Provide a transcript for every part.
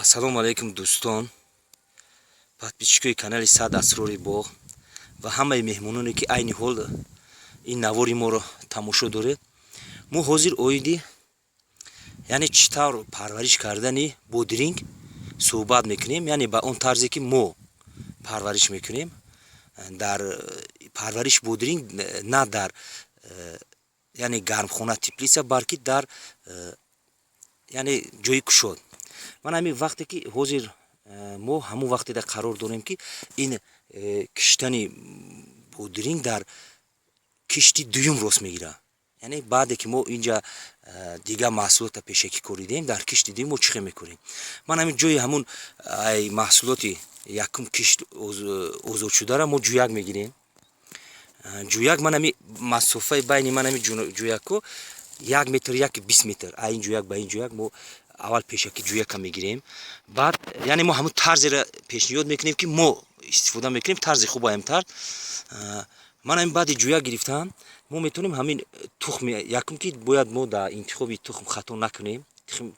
Ассалому алайкум, дӯстон, подписчикои канали «Сад асрори боғ» ва ҳамаи меҳмононе, ки айни ҳол ин навори моро тамошо доред. Мо ҳозир оиди, яъне, чӣ тавр парвариш кардани бодринг суҳбат мекунем, яъне ба он тарзе, ки мо парвариш мекунем. Дар парвариш бодринг на дар, яъне, гармхона, теплица, балки дар, яъне, ҷои кушод. Ман ҳамин вақте, ки ҳозир мо ҳамон вақтеда қарор дорем, ки ин киштани бодринг дар кишти дуюм рост мегирад, яъне баъде ки мо инҷа дигар маҳсулотро пешакӣ коридем, дар кишти дуюм мо чӣ хел мекорем? Ман ҳамин ҷои ҳамун ай маҳсулоти якум кишт озодшударо мо ҷӯяк мегирем. Ҷӯяк, ман ҳами масофаи байни ман ҳами ҷӯякҳо 1 метр, 1,20 метр, а ин ҷӯяк ба ин ҷӯяк. Мо аввал пешакӣ ҷӯяка мегирем, баъд, яъне, мо ҳамун тарзеро пешниҳод мекунем, ки мо истифода мекунем, тарзи хуб ҳам тарз. Ман ҳамин баъди ҷӯяк гирифтан мо метавонем ҳамин тухми якум, ки бояд мо дар интихоби тухм хато накунем,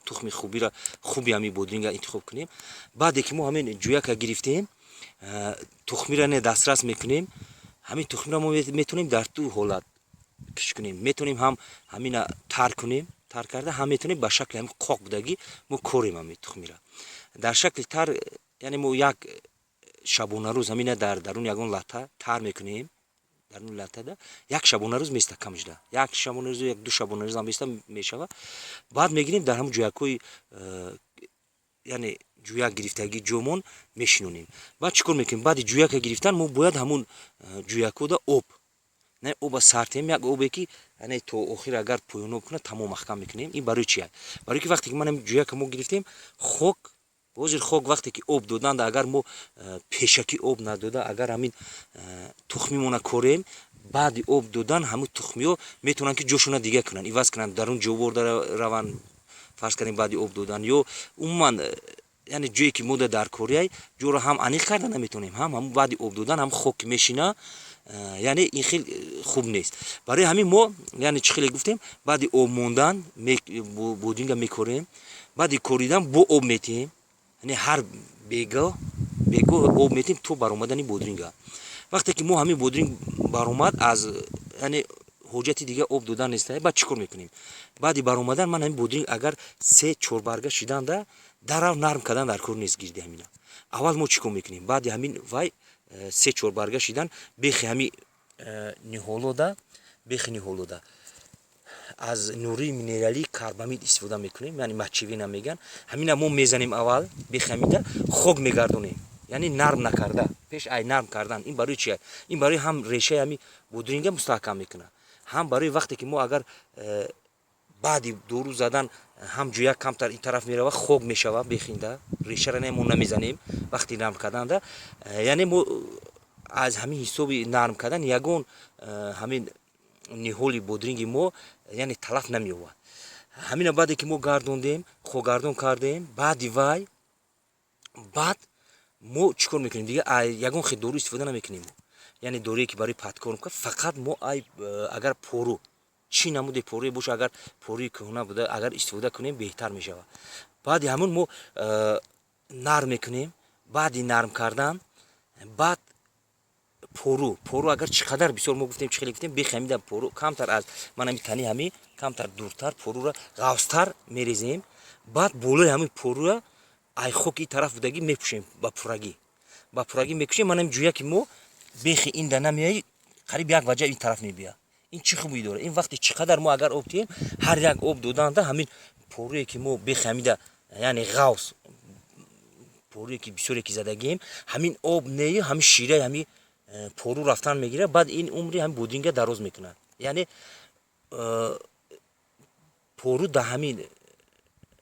тухми хубира, хуби ҳамин бодринга интихоб кунем. Баъде ки мо ҳамин ҷӯяка гирифтем, тухмира не дастрас мекунем. Ҳамин тухмира мо метавонем дар ду ҳолат кишт кунем. Метавонем ҳам ҳамина тар кунем, тар карда, ҳам метавонем ба шакли ҳамин қоқ будагӣ мо корем. Ҳамин тухмира дар шакли тар, яъне мо як шабонарӯз ҳамина дар даруни ягон лата тар мекунем. Даруни латада як шабонарӯз места, камшда як шабонарӯз, як ду шабонарӯз ҳам места мешава. Баъд мегирем, дар ҳамун ҷӯякҳои, яъне ҷӯяк гирифтагӣ ҷомон мешинонем. Баъд чӣ кор мекунем? Баъди ҷӯяка гирифтан мо бояд ҳамун ҷӯякҳода об, не, оба сартем, як обе, ки, яъне, то охир агар поёноб кунад, тамом маҳкам мекунем. Ин барои чи? Барои ки вақте ки ман ҷӯяка мо гирифтем, хок, ҳозир хок вақте ки об доданд, агар мо пешакӣ об надода, агар ҳамин тухмимона корем, баъди об додан ҳамун тухмиҳо метавонанд, ки ҷошона дига кунанд, иваз кунанд, дар он ҷо борда раванд, фарз кардем, баъди об додан ё умуман, яъне, ҷое ки мода дар корияй, ҷоро ҳам аниқ карда наметавонем, ҳам ҳамун баъди об додан ҳам хок мешина, яъне ин хел хуб нест. Барои ҳамин мо, яъне, чӣ хеле гуфтем, баъди об мондан бодинга мекорем, баъди коридан бо об метиҳем, яъне ҳар бего бего об метиҳем то баромадани бодринга. Вақте ки мо ҳамин бодринг баромад, аз, яъне, ҳоҷати дига об додан нест. Баъд чӣ кор мекунем? Баъди баромадан ман ҳамин бодринг агар се чор барга шиданда, дарав нарм кардан дар кор нест гирди ҳамина. Аввал мо чӣ кор мекунем? Баъди ҳамин вай се чор барга шидан, бехи ҳами ниҳолода, бехи ниҳолода аз нурии минералии карбамид истифода мекунем, яъне мочевина мегӯянд. Ҳамина мо мезанем аввал бехи ҳамида, хок мегардонем, яъне нарм накарда, пеш ай нарм кардан. Ин барои чи? Ин барои ҳам решаи ҳами бодринга мустаҳкам мекунад, ҳам барои вақте ки мо агар баъди дору задан ҳам ҷӯяк камтар ин тараф мерава, хок мешава бехинда, решара не мо намезанем вақти нарм карданда. Яъне мо аз ҳамин ҳисоби нарм кардан ягон ҳамин ниҳоли бодринги мо, яъне, талаф намеёбад. Ҳамина баъде ки мо гардондем, хокгардон кардем, баъди вай баъд мо чӣ кор мекунем? Дига ягон хел дору истифода намекунем, яъне дорие, ки барои подкормка. Фақат мо ай агар пору, чӣ намуде поруе боша, агар поруи кӯҳна буда, агар истифода кунем, беҳтар мешавад. Баъди ҳамун мо нарм мекунем. Баъди нарм кардан баъд пору агар чӣ қадар бисёр мо гуфтем, чӣ хеле гуфтем, бехи ҳамида пору камтар аз ман ҳами тани ҳами камтар дуртар порура ғафзтар мерезем. Баъд болои ҳамин порура ай хоки тараф будагӣ мепӯшем, ба пуррагӣ мекушем. Ман ҳами ҷӯяки мо бехи инда намеяи, қариб як ваҷа ин тараф мебия. Ин чӣ хубӣ дорад? Ин вақте чӣ қадар мо агар об диҳем, ҳар як об доданда ҳамин поруе, ки мо бехи ҳамида, яъне ғавс поруе, ки бисёре ки задагием, ҳамин об нею ҳамин шираи ҳамин пору рафтан мегирад. Баъд ин умри ҳамин бодринга дароз мекунад. Яъне пору дар ҳамин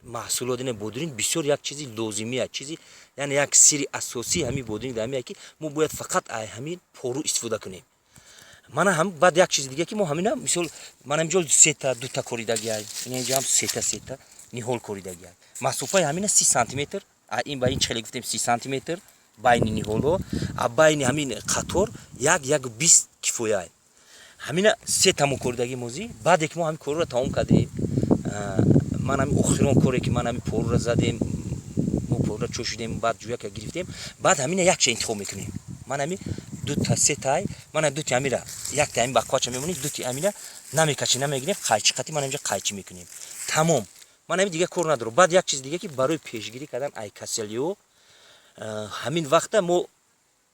маҳсулот, яъне бодринг, бисёр як чизи лозимия, чизи, яъне як сирри асосии ҳамин бодринг дар ҳамин, ки мо бояд фақат ай ҳамин пору истифода кунем. Мана ҳам баъд як чизи дига, ки мо ҳамина, мисол, ман ҳаминҷо сета дута коридагиай, инҷаам сета сета ниҳол коридагиай. Масофаи ҳамина 30 сантиметр, ин ба ин чӣ хеле гуфтем, 30 сантиметр байни ниҳолҳо, а байни ҳамин қатор як 1,20 кифояй. Ҳамина сета мо коридагӣ мозӣ. Баъде ки мо ҳамин корро тамом кардем, ман ҳамин охирон коре, ки ман ҳамин порура задем, мо порура Пурра чошидем, баъд ҷӯяка гирифтем, баъд ҳамина якча интихоб мекунем. Ман ҳами дута, сетай, мана дути ҳамира, якта ҳами бақвача мемонем, дути ҳамина намекачем, намегирем, қайчи қати ман инҷа қайчи мекунем, тамом. Ман ҳами дига кор надорам. Баъд як чиз дига, ки барои пешгирӣ кардан ай касалиҳо, ҳамин вақта мо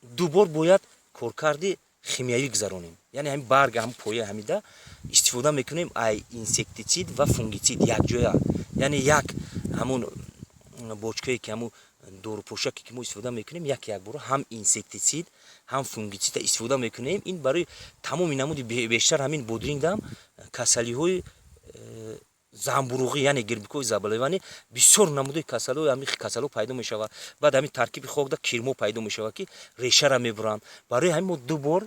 ду бор бояд коркарди химиявӣ гузаронем, яъне ҳамин барга, ҳам поя ҳамида истифода мекунем ай инсектицид ва фунгицид якҷоя, яъне як ҳамун бочкае, ки ҳамун дорупошаке, ки мо истифода мекунем, як якбора ҳам инсектицид, ҳам фунгицида истифода мекунем. Ин барои тамоми намуди, бештар ҳамин бодрингдам касалиҳои замбуруғӣ, яъне грибковые заболевания, бисёр намудои касалиҳо, ҳамин касалиҳо пайдо мешавад. Баъд ҳамин таркиби хокда кирмо пайдо мешавад, ки решара мебуранд. Барои ҳамин мо ду бор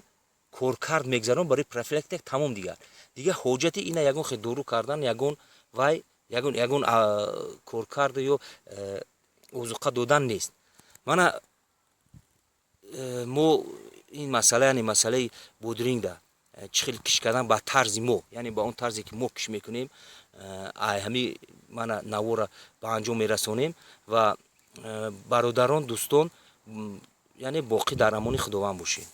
коркард мегзаронем барои профилактика, тамом. Дигар ҳоҷати ина ягон хел дору кардан, ягон вай, ягон коркарду ё озуқа додан нест. Мана мо ин масъала, яъне масъалаи бодрингда чӣ хел кишт кардан ба тарзи мо, яъне ба он тарзе, ки мо кишт мекунем, ай ҳами мана навора ба анҷом мерасонем. Ва бародарон, дӯстон, яъне боқӣ дар амони Худованд бошед.